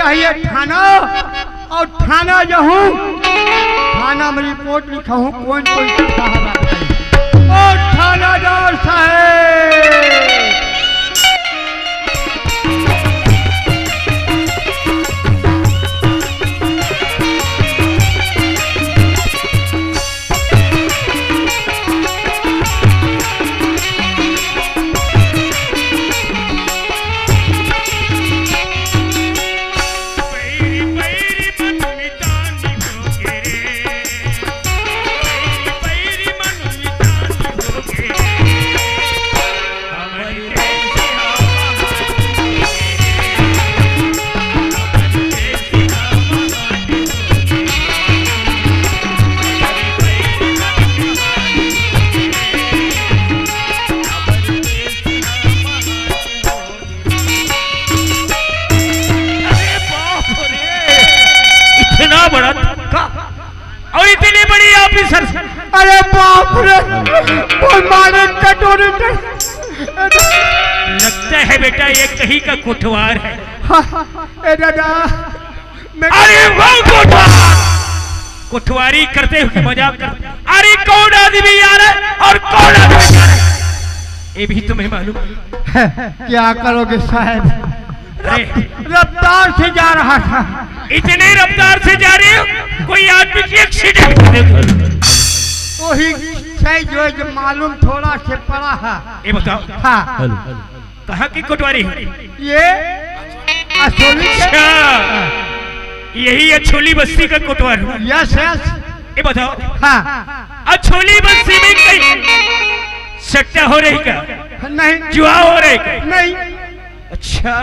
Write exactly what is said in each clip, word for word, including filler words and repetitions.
चाहिए थाना, और थाना जाहूँ, थाना में रिपोर्ट लिखाहूँ, कौन कौन सा साहब आते हैं। ओ थानादार साहेब, अरे बाप रे, इतना बड़ा धक्का और इतनी बड़ी ऑफिसर। अरे बाप रे, वो मारे कटोरी कर। लगता है बेटा, ये कहीं का कोठवार है। हाँ, ए दादा, मैं अरे वो कोठवार, कोठवारी करते हुए मजाक कर। अरे कौन आदमी आ रहा है और कौन आदमी जा रहा है, ये भी तुम्हें मालूम है? क्या करोगे साहब? अरे रफ्तार से जा रहा था। इतनी रफ्तार से जा रहे हो, कोई आदमी की एक्सीडेंट कर दे। वही सही जो है, जो मालूम थोड़ा से पड़ा है। ये बताओ, हाँ। कहाँ की कोटवारी है? ये अछोली के। अच्छा, यही अछोली बस्ती का कोटवार है। Yes, yes. ये बताओ, हाँ। अछोली बस्ती में कहीं सट्टा हो रही क्या? नहीं। जुआ हो रही क्या? नहीं। अच्छा,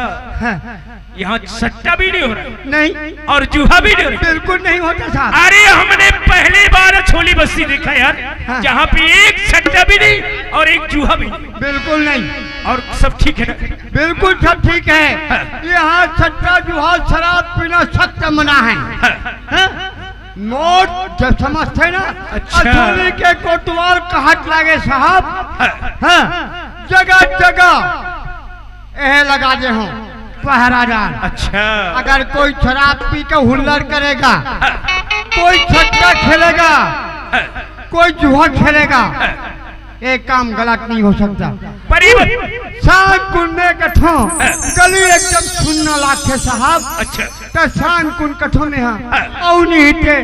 हाँ। यहाँ सट्टा भी नहीं हो रहा? नहीं। और जुआ भी नहीं हो रहा? बिल्कुल नहीं होता साहब। अरे, हमने पहली बार अछोली बस्ती देखा यार, हाँ। जहाँ पे एक सट्टा भी नहीं और एक जुआ भी नहीं। बिल्कुल नहीं। और सब ठीक है ना? बिल्कुल सब ठीक है। हाँ। यहाँ सट्टा, जुआ, शराब पीना सख्त मना है। हाँ। हाँ? नोट जब समझते ना, अच्छा। अछोली के कोटवार कहत लागे साहब। हाँ। हाँ, जगह जगह यह लगा दे हो पहरादार। अच्छा। अगर कोई शराब पी के हुल्लड़ करेगा, हाँ। कोई सट्टा खेलेगा, हाँ। कोई जुआ खेलेगा, हाँ। ये काम गलत नहीं हो सकता। पर ये शाम कुन में कथो, हाँ। गली एकदम सुन्न लागथे साहब। अच्छा। त शाम कुन कथो में हाँ, हाँ। अउ नहीं ते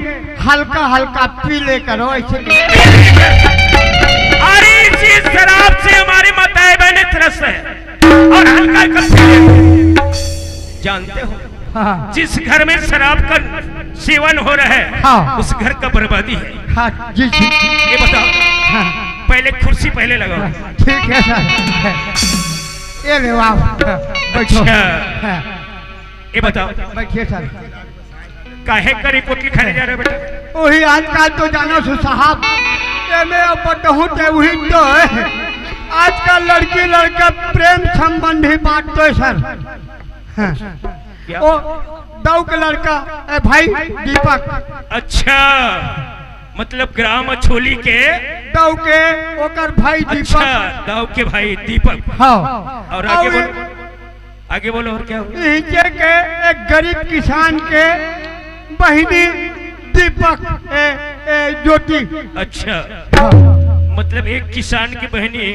हल्का हल्का पी ले करो ऐसे। अरे, इसी शराब से हमारे माताएं बहनें त्रस्त है और हल्का हल्का पी ले। जानते हो, हाँ। जिस घर में शराब का सेवन हो रहा है, हाँ। उस घर का बर्बादी है। हाँ, जी, जी। ये बताओ, हाँ। पहले कुर्सी पहले लगाओ। ठीक है सर, ये ले आओ, बैठो। अच्छा। हाँ। ये बताओ, बैठिए सर। काहे का रिपोर्ट लिखाने जा रहे हो बेटा? वही आजकल तो जानो सु साहब, एमे अब बताऊं ते वही तो है। आजकल लड़की लड़का प्रेम संबंधी बात तो है सर। हाँ। क्या? ओ, दऊ के लड़का, ए भाई दीपक। अच्छा, मतलब ग्राम अछोली के दऊ के, ओकर भाई दीपक। अच्छा, दऊ के भाई दीपक। हाँ। और आगे और बोलो, आगे बोलो, और क्या हुआ? इनके के एक गरीब किसान के बहिनी दीपक, ए, ए, ज्योति। अच्छा, हाँ। मतलब एक किसान की बहिनी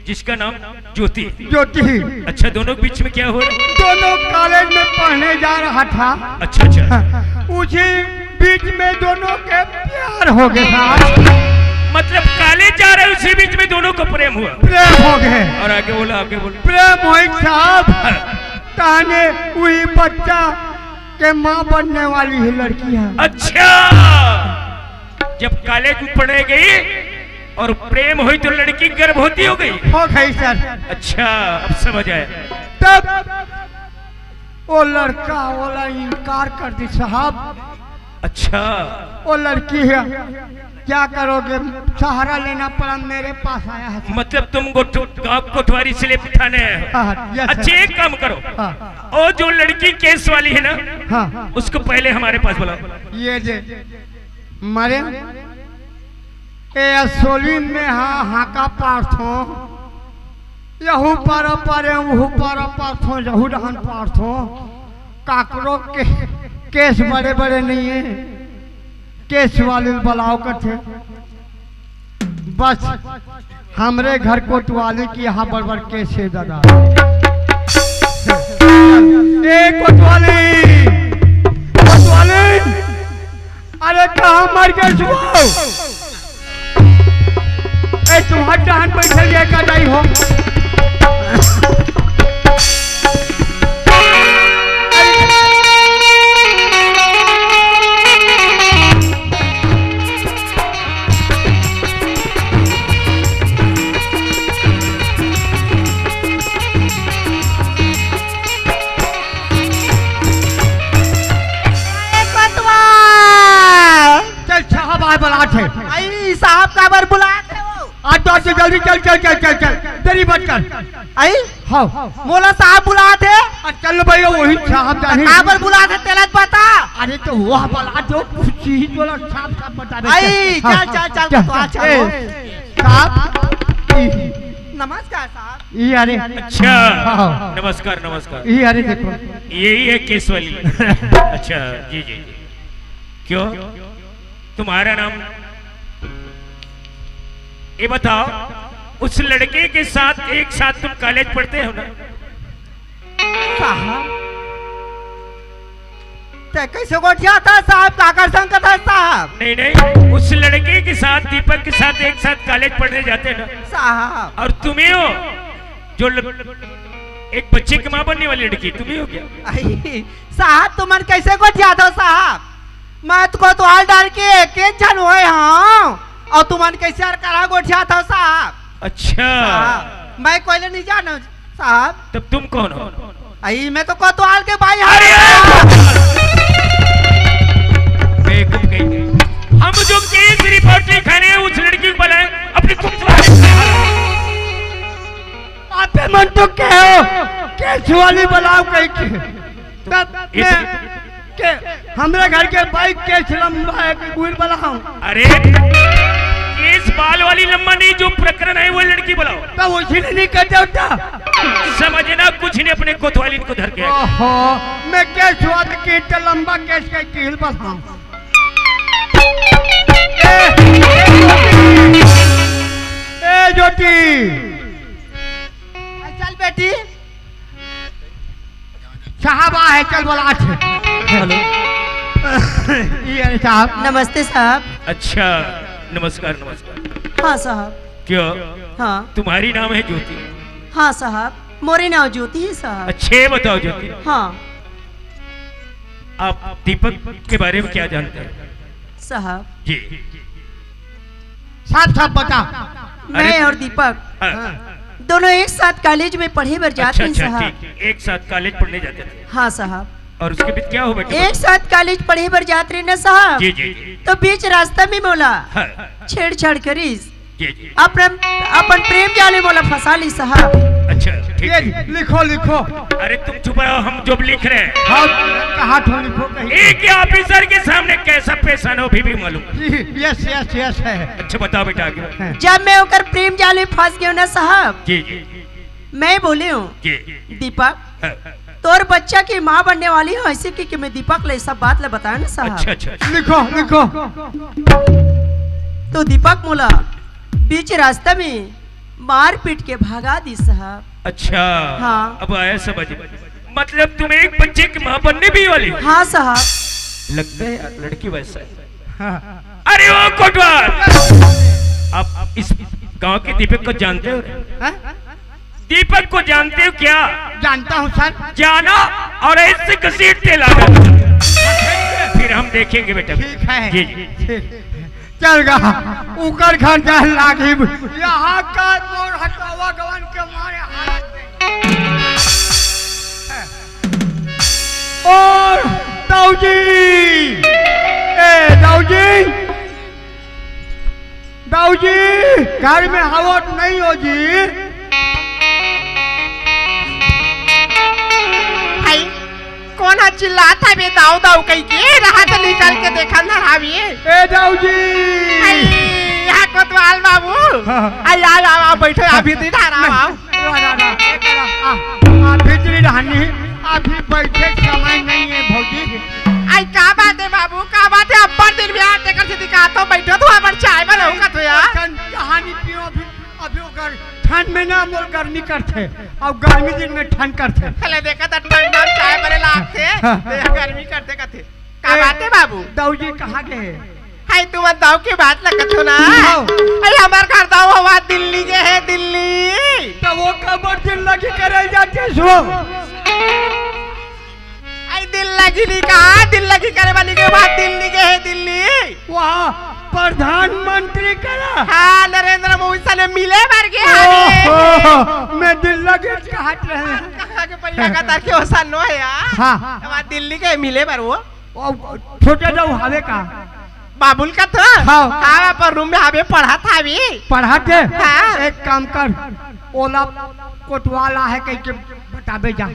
जिसका नाम ज्योति। ज्योति। अच्छा, दोनों के बीच में क्या हो रहा? दोनों कॉलेज में पढ़ने जा रहा था। अच्छा, अच्छा। हाँ, उसी बीच में दोनों के प्यार हो गया साहब। मतलब कॉलेज जा रहे, उसी बीच में दोनों को प्रेम हुआ। प्रेम हो गए। और आगे बोलो, आगे बोलो। प्रेम हुई साहब। हाँ। ताने वही बच्चा के माँ बनने वाली है लड़की है। अच्छा, जब कॉलेज में पढ़ने गई और प्रेम हुई तो लड़की गर्भवती हो गई। हो गई सर। अच्छा, अब समझ आया। तब वो लड़का वाला इनकार कर दी साहब। अच्छा। वो लड़की है, क्या करोगे, सहारा लेना पड़ा, मेरे पास आया है। मतलब तुम गोट-, गाँव कोटवारी से ले थाने आए हो। हाँ, हाँ, यस सर। अच्छा, एक काम करो, हाँ। वो जो लड़की केस वाली है ना, हाँ। उसको पहले हमारे पास बुलाओ। ये जे मरे ए अछोली में हा, हाका पारथो, यहू पारा पारे, उहू पारा पारथो, यहू डहान पारथो। काकरो के केस बड़े बड़े नहीं है, केस वाली बलाओ कथे। बस हमरे घर कोतवाली के यहाँ बड़ बड़ केस है दादा। ए कोतवाली, कोतवाली, अरे कहाँ मर गए सुबह? ए, तुम्हार जान बैठल ये का दाई हो। ए, कोतवाल। चल, साहब आए बुलात हे। आई, साहब काबर बुलात हे वो? आ, तो, तो जल्दी चल, चल, चल, चल, चल। देरी मत कर। आई? हाँ। मोला साहब बुलात हे। आ, चल भाई, वही साहब जाने। काबर बुलात हे, तेला बता। अरे, तो वह बुलात हे, कुछ ही बोला, साफ, साफ बता दे। आई, हाँ, चल, चल, चल, चल, तो आ, चल। ए, साहब। नमस्कार साहब। ये अरे। अच्छा। हाँ। नमस्कार, नमस्कार। ये अरे देखो। यही है केस वाली। अच्छा, जी, जी, जी। क्यों? तुम्हारा नाम, ये बताओ, उस लड़के के साथ एक साथ तुम कॉलेज पढ़ते हो ना? साहब, ते कैसे गोठियाथस साहब? काकर संग कथस साहब? नहीं, नहीं, उस लड़के के साथ, दीपक के साथ एक साथ कॉलेज पढ़ने जाते ना? साहब। और तुम्हें हो, जो ल-, एक बच्चे की माँ बनने वाली लड़की, तुम्हें हो क्या? आई, साहब, तुमन कैसे गोठियाथव साहब? मैं तो कोतवाल डहर के एक एक झन होए हंव, अउ तुमन कैसे अरकरा गोठियाथव साहब? अच्छा। साहब, मैं कोई ले नहीं जानव साहब। तब तुम कौन हो? आई, मैं तो कोतवाल के भाई हंव। अरे यार! बेवकूफ कहीं। हम जो केस रिपोर्ट लिखाने हैं, उस लड़की को बुलाएं, अपनी कोतवाल। आपे मन तो कहो, केस वाली बुलाओ कहीं के। तब इस मैं के, हमरे घर के बाइक केस लंबा है कि गुड़ बुलाऊं? अरे, केस बाल वाली लंबा नहीं, जो प्रकरण है वो लड़की बुलाओ। तब उसी ने नहीं कर देता। समझना कुछ नहीं, अपने कोतवालिन को धर के। ओहो, मैं केस वाली की तो लंबा केस का कील बुलाऊं। ए, ए ज्योति, चल बेटी। साहब आ है, चल बोला आज। हेलो। ये अरे साहब। नमस्ते साहब। अच्छा, नमस्कार, नमस्कार। हाँ साहब। क्या? हाँ। तुम्हारी नाम है ज्योति? हाँ साहब, मोरे नाम ज्योति है साहब। अच्छे बताओ ज्योति। हाँ। आप दीपक के बारे में क्या जानते हैं? साहब। जी। साफ साफ बता। मैं अरे और दीपक हाँ। दोनों एक साथ कॉलेज में पढ़े बर जात अच्छा, रहे अच्छा, साहब। ठीक। एक साथ कॉलेज पढ़ने जाते थे। हाँ साहब। और उसके बीच क्या हुआ बेटा? एक साथ कॉलेज पढ़े बर जात रहे ना साहब। जी, जी, जी। तो बीच रास्ता में मोला हाँ। छेड़छाड़ करिस। जी, जी। अपन, अपन प्रेम जाल में मोला फंसा ली साहब। अच्छा, ठीक ये है। लिखो, लिखो। अरे तुम चुप रहो, हम जो लिख रहे हैं। हाँ, कहा ठो लिखो कहीं। एक ही ऑफिसर के सामने कैसा पेश आना हो, भी, भी मालूम। जी, यस, यस, यस है। अच्छा, बताओ बेटा, आगे। हैं। जब मैं ओकर प्रेम जाल में फंस गयो ना साहब, जी, जी। मैं बोले हूँ, जी। दीपक, हाँ। तोर बच्चा की माँ बनने वाली हूँ, ऐसे कि, कि मैं दीपक ले सब बात ले बताया ना साहब। अच्छा, अच्छा। लिखो, लिखो। तो दीपक मोला बीच रास्ता में मार पीट के भगा दी साहब। अच्छा। हाँ। अब आया समझ में। मतलब तुम एक बच्चे की माँ बनने भी वाली हो? हाँ साहब। लगता है यार, लड़की वैसा है। हाँ। अरे ओ कोटवार, आप इस गांव के दीपक को जानते हो? हाँ? दीपक को जानते हो क्या? जानता हूँ सर। जाना और ऐसे घसीटते लाना। फिर हम देखेंगे बेटा। ठीक है। जी, जी। ठीक। चल गा, उकर घर जाए लागी। यहाँ का मोर हटावा गवन के मारे हालत में। ओ दाऊजी, ए दाऊजी, दाऊजी, घर में हवत नहीं हो जी। भाई, कोन ह चिल्लात हवे दाऊ दाऊ कहिके? रहा त निकल के देखन धर हावे। ए दाऊ जी। अई, यहाँ कोतवाल बाबू। हाँ, हाँ। अई, आओ, आओ, आओ, बैठो, यहाँ भीतरी डहर आओ, आओ। रा, रा, रा, ए, रा, आ, आ, भीतरी डहर नहीं, अभी बैठे के समय नहीं है भौजी। आई का बात है बाबू, का बात है? अब्बड़ दिन में आज तेकर से दिखात हो, बैठो तो अब्बड़ चाय बनाऊ का तो यार। अइसन कहानी पियो अभी, अभी ओकर ठंड में ना मोर गर्मी करथे, अउ गर्मी दिन में ठंड करथे। चले देखा त ठंड में चाय बने लागथे, हाँ। तो ये गर्मी करथे कथे। का ए, बात है बाबू? दाऊजी कहाँ गए? हाय, तुम दाऊ के बात लगत हो ना? हाँ। अरे, हमार घर दाऊ हवा दिल्ली के है, दिल्ली। तो वो कबर दिल लगी करे जाते सो। आई दिल लगी नी कहा, दिल लगी करे वाली के बात दिल्ली के है, दिल्ली। वहाँ प्रधानमंत्री करा। हाँ, नरेंद्र मोदी से मिले बर के अरे। ओहो, मैं दिल लगी कहत रहे। कहाँ के पहिया का तार के ओसा नो है यार। हाँ। हमार दिल्ली के मिले बर वो। ओ, छोटे दाऊ हवे का? बाबुल का तो? हाँ। हाँ, पर रूम में हवे पढ़त हवे। पढ़त है? हाँ। एक काम कर, ओला कोतवाल आहे कह के बताबे जा।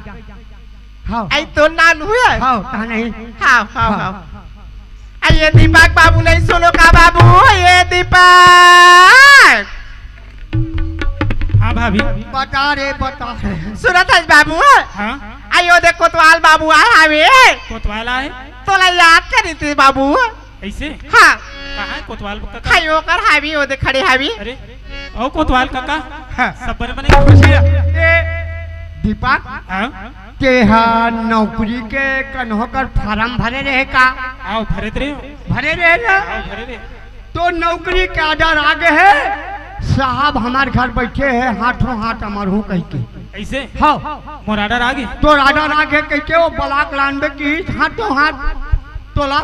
हाँ। आई तो नान हुए? हाँ, कहा नहीं? हाँ, हाँ, हाँ। हाँ। आई ये दीपक बाबू नहीं सुनो का बाबू? ये दीपक। हाँ भाभी। बता रे, बता रे। सुनत हस बाबू? हाँ। आयो देख कोतवाल बाबू आए हवे। कोतवाल आए? तोला याद करी थी बाबू। ऐसे? हाँ। कहाँ है कोतवाल काका? हाय ओकर हावी ओदे खड़े हावी। अरे, ओ कोतवाल काका। हाँ। सब बने बने? खुशी रह। ए, दीपक, हाँ? तेहा नौकरी के कन्हो कर फार्म भरे रहे का? आओ, भरे रहे हो। भरे रहे ना? आओ, भरे रहे। तो नौकरी के order आ गए है, साहब हमार घर बैठे है, हाथों हाथ अमर हूँ कह के। ऐसे? हाँ। मोर order आ गए? तोर order आ गए कह के वो block लाइन में की हाथों हाथ तोला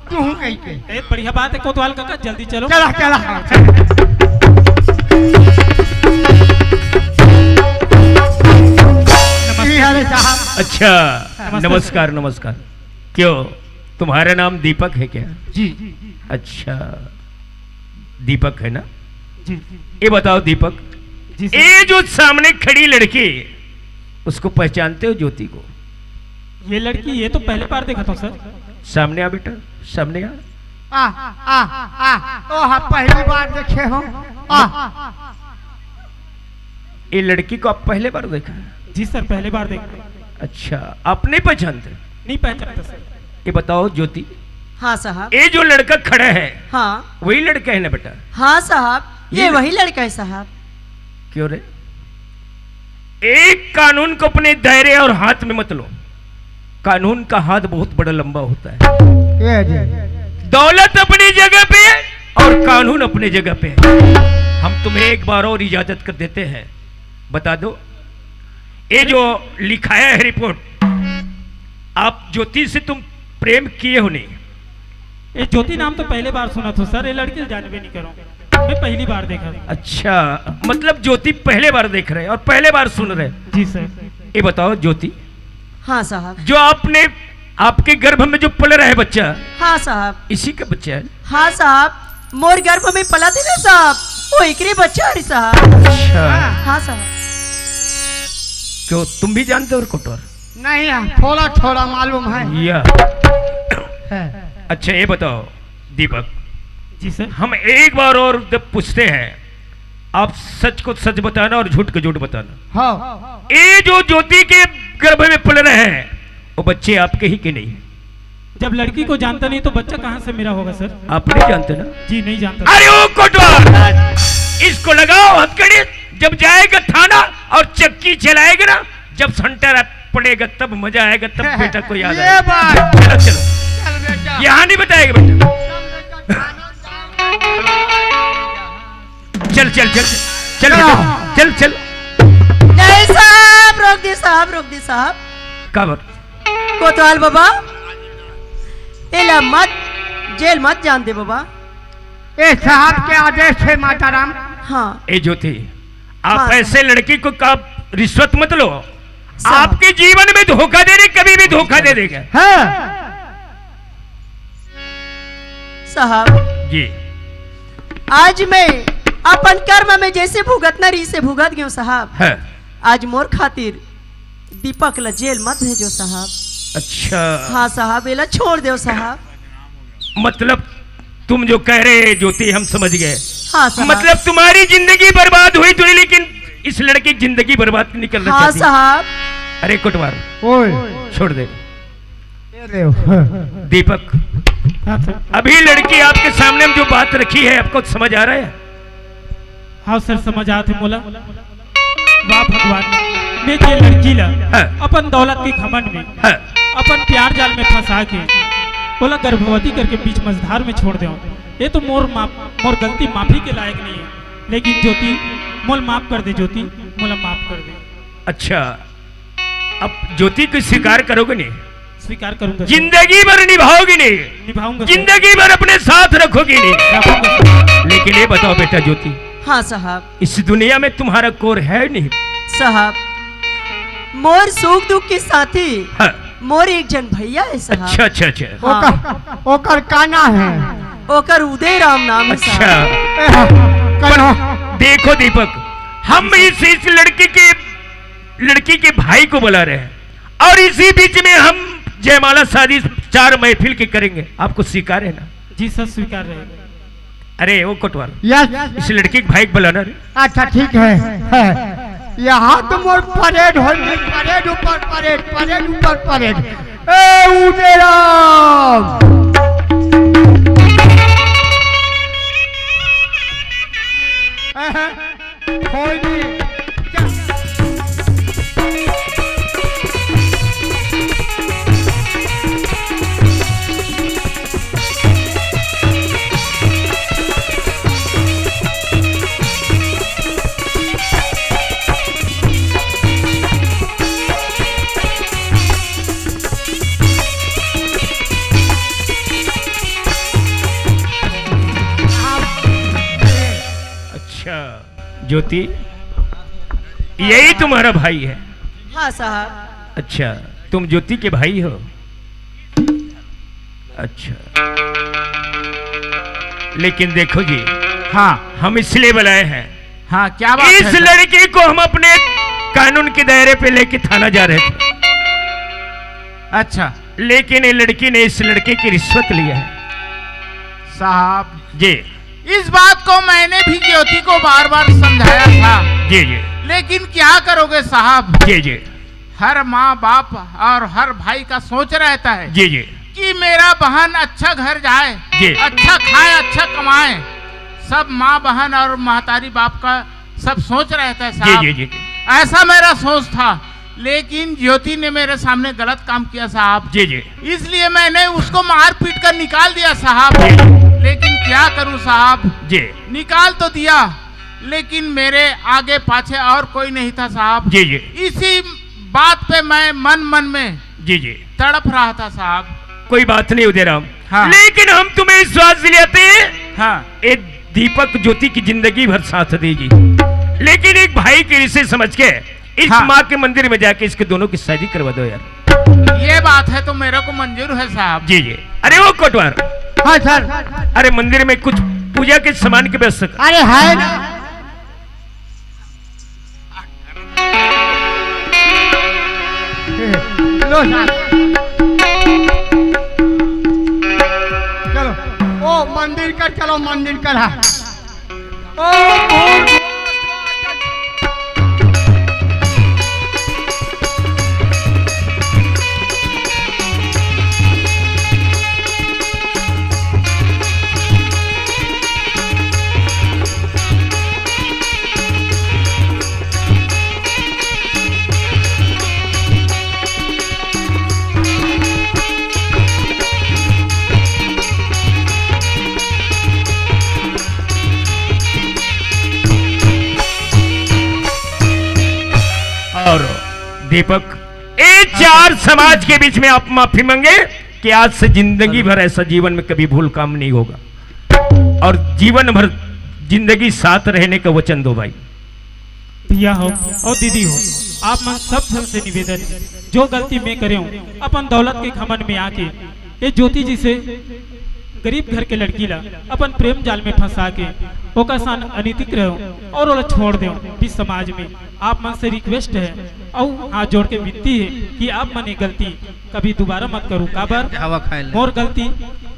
तू हूँ कह के। ए, बढ़िया बात है कोतवाल काका, जल्दी चलो। चला, चला। नमस्ते। अरे साहब। अच्छा, नमस्ते। नमस्कार, नमस्कार। क्यों, तुम्हारा नाम दीपक है क्या? जी। अच्छा, दीपक है ना? जी। ये बताओ दीपक, जी सर। ये जो सामने खड़ी लड़की, उसको पहचानते हो ज्योति को? ये लड़की, ये तो पहली बार देखा था सर। सामने आ बेटा, सामने आ। आ, आ, आ, ओ हाँ, पहली बार देखे हो। आ। ये लड़की को आप पहले बार देखा? जी सर, पहली बार देखा। अच्छा, आप नहीं पहचानते? नहीं पहचानता सर। ये बताओ ज्योति, हाँ साहब। ये जो लड़का खड़ा है, हाँ। वही लड़का है ना बेटा? हाँ साहब, ये ये ल- वही लड़का है साहब। क्यों रे? एक कानून को अपने दायरे और हाथ में मत लो। कानून का हाथ बहुत बड़ा लंबा होता है। ये जी। दौलत अपनी जगह पे और कानून अपनी जगह पे है। हम तुम्हें एक बार और इजाजत कर देते हैं, बता दो, ये जो लिखाया है रिपोर्ट, आप ज्योति से तुम प्रेम किए हो नहीं? ये ज्योति नाम तो पहले बार सुना था सर, ये लड़की जानबे नहीं करो, मैं पहली बार देखा। अच्छा, मतलब ज्योति पहले बार देख रहे और पहले बार सुन रहे। जी सर। ये बताओ ज्योति, हाँ साहब। जो आपने, आपके गर्भ में जो पल रहा है बच्चा, हाँ साहब। इसी का बच्चा है? हाँ साहब, मोर गर्भ में पला थे ना साहब, वो एकरे बच्चा है साहब। अच्छा। हाँ साहब। क्यों, तुम भी जानते हो कोटवार? नहीं, थोड़ा थोड़ा मालूम है। या। है। अच्छा, ये बताओ दीपक, जी सर। हम एक बार और जब पूछते हैं, आप सच को सच बताना और झूठ को झूठ बताना। हाँ। ये जो ज्योति के गर्भ में पल रहे हैं, वो बच्चे आपके ही कि नहीं? जब लड़की को जानता नहीं तो बच्चा कहाँ से मेरा होगा सर? आप नहीं जानते ना? जी, नहीं जानता। अरे ओ कोटवार, इसको लगाओ हथकड़ी, जब जाएगा थाना और चक्की चलाएगा ना, जब संटर पड़ेगा तब मजा आएगा, तब बेटा को याद ये आएगा। बात। चलो, चलो। चल बेटा। यहाँ नहीं बताएगा बेटा। चल, चल, चल, चल, चलो। बेटा, चल, चल। नहीं साहब, रोक दी साहब, रोक दी साहब। का बात? कोतवाल बाबा, एला मत, जेल मत जान दे बाबा। ए साहब के आदेश है माता राम। हाँ। ए ज्योति, आप हाँ। ऐसे लड़की को कब रिश्वत मत लो। साहब। आपके जीवन में धोखा दे रही, कभी भी धोखा दे देगा। हाँ। साहब। जी। आज मैं अपन कर्म में जैसे भुगतना रही से भुगत गयो साहब। हाँ। आज मोर खातिर दीपक ला जेल मत भेजो साहब। अच्छा। हाँ साहब, एला छोड़ दो साहब। मतलब तुम जो कह रहे ज्योति, हम समझ गए। हाँ साहब। मतलब तुम्हारी जिंदगी बर्बाद हुई थोड़ी, लेकिन इस लड़की की जिंदगी बर्बाद नहीं करना हाँ चाहती। साहब। अरे कोटवार, ओए। छोड़ दे। दीपक, हाँ सर। अभी लड़की आपके सामने में जो बात रखी है, आपको समझ आ रहा है? हाँ सर, समझ आत हे मोला। वाह भगवान, मैं जे लड़की ला हाँ। अपन दौलत के घमंड में, हाँ। अपन प्यार जाल में फंसा के ओला गर्भवती करके बीच मझधार में छोड़ देंव, ये तो मोर माफ, मोर गलती माफी के लायक नहीं है। लेकिन ज्योति, मोला माफ कर दे ज्योति, मोला माफ कर दे। अच्छा, अब ज्योति को स्वीकार करोगे नहीं? स्वीकार करूंगा। जिंदगी भर निभाओगी नहीं? निभाऊंगा सर। जिंदगी भर अपने साथ रखोगी नहीं? रखूंगा सर। लेकिन ये बताओ बेटा ज्योति, हाँ साहब। इस दुनिया में तुम्हारा कोर है नहीं? साहब, मोर सुख दुख के साथी हाँ। मोर एक झन भैया है साहब। अच्छा, अच्छा, अच्छा। हाँ। ओकर, ओकर का नाम है? ओकर उदय राम नाम है अच्छा। साहब। ए, हाँ, कल पर हाँ। देखो दीपक, हम इस, इस लड़की के, लड़की के भाई को बुला रहे हैं और इसी बीच में हम जयमाला शादी चार महफिल की करेंगे। आपको स्वीकार है ना? जी सर, स्वीकार है। अरे वो कोटवाल, यस। इस लड़की के भाई को बुलाना रे। अच्छा ठीक है, है। यहाँ तो मोर परेड हो, परेड ऊपर परेड, परेड ऊपर परेड। ए उदयराम। कोई नहीं। अच्छा ज्योति, यही तुम्हारा भाई है? हाँ साहब। अच्छा, तुम ज्योति के भाई हो? अच्छा, लेकिन देखो जी, हाँ। हम इसलिए बुलाए हैं, हाँ, क्या बात इस है सर? लड़की को हम अपने कानून के दायरे पे लेके थाना जा रहे थे। अच्छा। लेकिन ये लड़की ने इस लड़के की रिश्वत लिया है। साहब जी। इस बात को मैंने भी ज्योति को बार बार समझाया था। जी, जी। लेकिन क्या करोगे साहब? जी, जी। हर माँ बाप और हर भाई का सोच रहता है जी, जी। कि मेरा बहन अच्छा घर जाए, जी। अच्छा खाए, अच्छा कमाए। सब माँ बहन और महतारी बाप का सब सोच रहता है जी, साहब। जी, जी, जी। ऐसा मेरा सोच था, लेकिन ज्योति ने मेरे सामने गलत काम किया साहब। जी, जी। इसलिए मैंने उसको मारपीट कर निकाल दिया साहब। जी, जी। लेकिन क्या करूं साहब, जी। निकाल तो दिया, लेकिन मेरे आगे पाछे और कोई नहीं था साहब। जी, जी। इसी बात पे मैं मन मन में जी, जी। तड़प रहा था साहब। कोई बात नहीं उदयराम, हाँ। लेकिन हम तुम्हें विश्वास दिलाते हैं, हाँ। ये दीपक ज्योति की जिंदगी भर साथ देगी, लेकिन एक भाई के रिश्ते समझ के इस हाँ। माँ के मंदिर में जाके इसके दोनों की शादी करवा दो यार। ये बात है तो मेरे को मंजूर है साहब। जी, जी। अरे वो कोटवार। हाँ सर। अरे मंदिर में कुछ पूजा के सामान की व्यवस्था कर। अरे है ना। लो साहब। चलो, ओ मंदिर कर, चलो मंदिर कर, हाँ। ओ भूत। और दीपक, ये चार समाज के बीच में आप माफी मांगे कि आज से जिंदगी भर ऐसा जीवन में कभी भूल काम नहीं होगा और जीवन भर जिंदगी साथ रहने का वचन दो भाई। भैया हो और दीदी हो, आप मन सब झन से निवेदन हे, जो गलती मैं करे हूँ अपन दौलत के घमंड में आके, ये ज्योति जइसे गरीब घर के लड़की ला अपन प्रेम जाल में फंसा के ओकर सान अनैतिक रहे हूँ और ओला छोड़ दे हूँ। बीच समाज में आप मन से रिक्वेस्ट है और हाथ जोड़ के विनती है कि आप मन ये गलती कभी दोबारा मत करू। काबर? हवा खाए ले। मोर गलती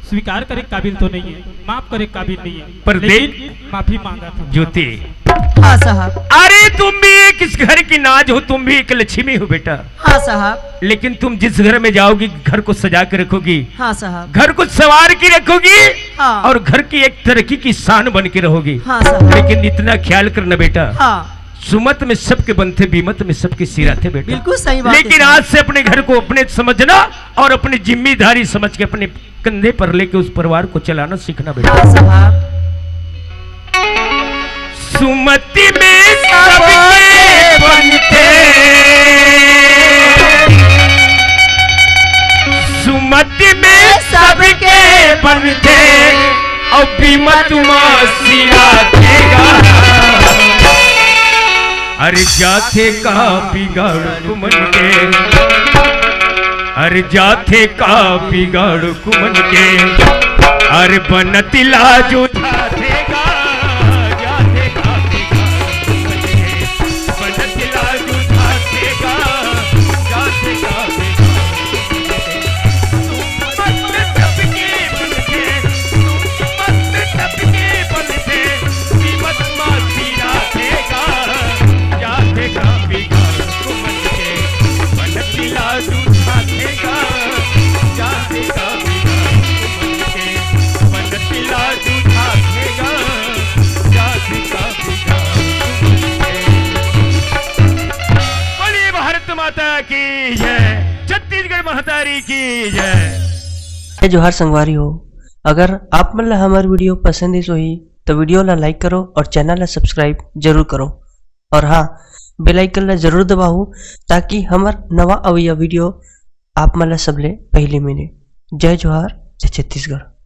स्वीकार करे काबिल तो नहीं है, माफ करे काबिल नहीं है, पर लेकिन देख, माफी मांगा था। ज्योति, हाँ साहब। अरे, तुम भी एक इस घर की नाज हो, तुम भी एक लक्ष्मी हो बेटा। हाँ साहब। लेकिन तुम जिस घर में जाओगी, घर को सजा के रखोगी, हाँ साहब। घर को संवार के रखोगी, हाँ। और घर की एक तरक्की की शान बन के रहोगी। हाँ साहब। लेकिन इतना ख्याल करना बेटा, हाँ। सुमत में सबके बनथे, बीमत में सबके सिराथे बेटा। बिल्कुल सही बात है लेकिन साहब। आज से अपने घर को अपने समझना और अपनी जिम्मेदारी समझ के अपने कंधे पर लेके उस परिवार को चलाना सीखना बेटा। हाँ साहब। सुमति में सबके बनथे, सुमति में सबके बनथे, अउ बीमत मा सिराथे गा। अरे जाथे का बिगाड़ तुमन के, अरे जाथे का बिगाड़ तुमन के, अरे बनत ला जो जाथे का, जाथे का बिगाड़ तुमन के, बनत ला जो जाथे का, जाथे का बिगाड़ तुमन के। बोलिए भारत माता की जय, छत्तीसगढ़ महतारी की जय। जय जोहार संगवारी हो। अगर आप मन ला हमर वीडियो पसंद आइस होही, तो वीडियो ला like करो और चैनल ला subscribe जरूर करो। और हाँ, bell icon ला जरूर दबाओ, ताकि हमर नवा अवइया वीडियो आप मन ला सबले पहले मिले। जय जोहार, जय छत्तीसगढ़।